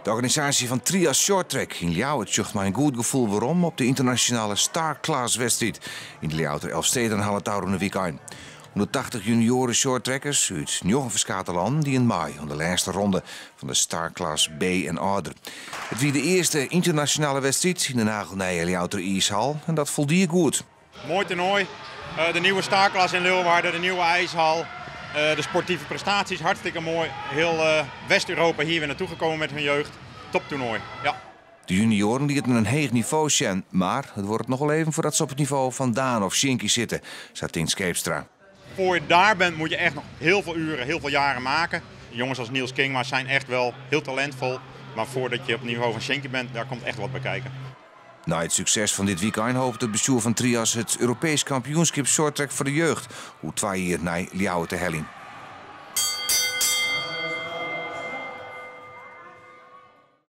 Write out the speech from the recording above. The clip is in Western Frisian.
De organisaasje fan Trias Shorttrack yn Ljouwert sjocht mei in goed gefoel werom op de ynternasjonale Star Class wedstriid yn de Ljouwerter Elfstedenhal it ôfrûne wykein. 180 junioaren shorttrackers út njoggen ferskate lannen dienen mei oan de lêste ronde fan de Star Class B en âlder. It wie de earste ynternasjonale wedstriid yn de nagelnije Ljouwerter iishal en dat foldie goed. Moai toernoai. De nieuwe Star Class in Leeuwarden, de nieuwe ijshal. De sportieve prestaties hartstikke moai. Heel West-Europa hier weer naartoe gekomen met hun jeugd. Toptoernooi, ja. De junioaren lieten in heech nivo sjen, mar it duorret noch wol even foardat se op it nivo fan Daan of Sjinkie sitte, sa tinkt Scheepstra. Voor je daar bent moet je echt nog heel veel uren, heel veel jaren maken. Jongens als Niels Kingma zijn echt wel heel talentvol. Maar voordat je op het niveau van Sjinkie bent, daar komt echt wat bij kijken. Nei it sukses fan dit wykein hopet it bestjoer fan Trias it Europeesk kampioenskip shorttrack foar de jeugd oer 2 jier nei Ljouwert te heljen.